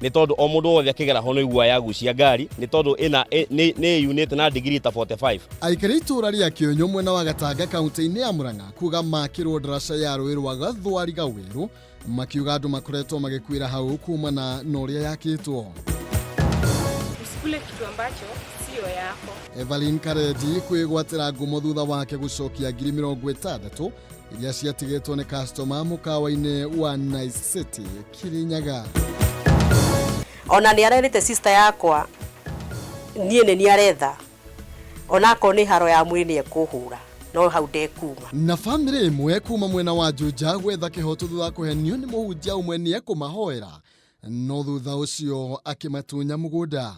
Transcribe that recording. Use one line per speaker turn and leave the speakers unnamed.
Nĩ tondũ o mũndũ wothe akĩgera ho nĩ yagucia ngari, nĩ tondũ ĩna nĩ yunĩte na digiri ta 45.
Aikari itũra rĩa Kĩũnyũ mwena wa Gatanga kaunti-inĩ ya Murang'a kuga makĩrwo ndaraca ya rũĩ rwa Gathwariga Werũ, makiuga andũ makoretwo magĩkuĩra hau kumana na ũrĩa yakĩtwo.
Usikule kitu ambacho sio yako.
Evelyn Karendi kwĩgwatĩra ngumo thutha wake gũcokia 60,000 iria ciatigĩtwo nĩ customer mũkawa-inĩ wa Nice City Kirinyaga.
Ona nĩ arerĩte sister yakwa niĩ nĩ niĩ aretha, onakorwo nĩ haro ya mwĩrĩ nĩ ekũhũra, no hau ndekuma.
Na bamĩrĩ ĩmwe kuma mwena wa Juja gwetha kĩhoto thutha wa kũhenio nĩ mũhunjia ũmwe nĩ ekũmahoera, no thutha ũcio akĩmatunya mũgũnda.